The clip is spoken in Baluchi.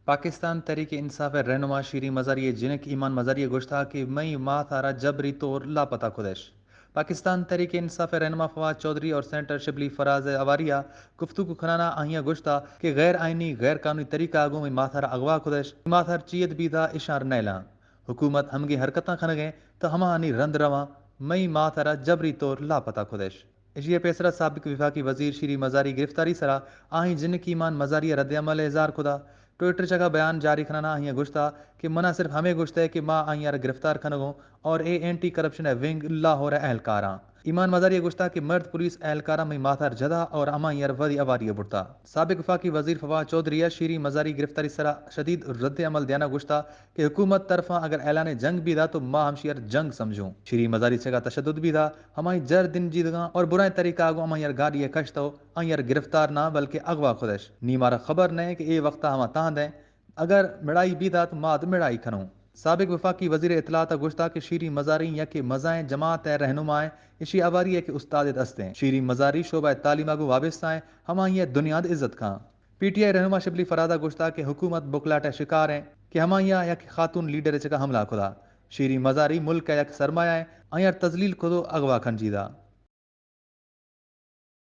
پاکستان تحریک انصاف ء رہنما شیریں مزاری ء جنک ایمان مزاری ء گوشتا کہ مئی مات ء را جبری طور لاپتہ کدش۔ پاکستان تحریک انصاف ء رہنما فواد چوہدری اور سینٹر شبلی فراز ء ہواری ء گفتگو کنانا آہیاں گوشتا کہ غیر آئینی، غیر قانونی طریقہ ء گوں مئی مات ء را اغوا کدش، مات ء را چیت بیتا اشار نیلاں۔ حکومت ہمگیں حرکتاں کنگیں تو ہماہانی رند رواں، مئی مات ء را جبری طور لاپتہ کدش۔ ایشی ء پیسرا سابق وفاقی وزیر شیری مزاری گرفتاری سرا آہی جنک ایمان مزاری ء رد عمل ء اظہار کدا۔ ٹویٹر چکا بیان جاری کنانا آہی ء گوشتا کہ منا صرف ہمے گوشتہ کہ ما آہی ء را گرفتار کنگوں اور اے اینٹی کرپشن ء ونگ لاہور ء اہلکاراں۔ ایمان مزاری ء گوشتا کہ مرد پولیس اہلکاراں مئی ماتھار جدا اور ہماہی ء را ودی اواری ء برتا۔ سابق وفاقی وزیر فواد چوہدری ء شیری مزاری گرفتاری سرا شدید رد عمل دیانا گوشتا کہ حکومت طرفاں اگر اعلان جنگ بیدا تو ما ہمشی ء را جنگ سمجھوں۔ شیری مزاری چکا تشدد بیدا، ہمائی جر دن جیدگاں اور برائیں طریقہ آگوں ہمائی ار گاڑی ء کشتو، آئی ار گرفتار نہ بلکہ اغوا کدش۔ نی مارا خبر نہ کہ اے وقتا ہما تہند ہیں، اگر مڑائی بیدات ما اد مڑائی کنوں۔ سابق وفاقی وزیر اطلاعات گوشتا کہ شیری مزاری یکے مزائیں جماعت ء رہنمائیں، اشی اواری ء کہ استاد ات استیں۔ شیری مزاری شعبہ تعلیم ء گوں وابستہ ہیں، ہمائی ء دنیا د عزت کاں۔ پی ٹی آئی رہنما شبلی فرادا گوشتا کہ حکومت بکلاٹ ء شکار ہیں کہ ہمائی ء یک خاتون لیڈر ء چکا حملہ کدا۔ شیری مزاری ملک ء یک سرمایہ ہیں، آئی ار تذلیل کدو اغوا کنجیدا۔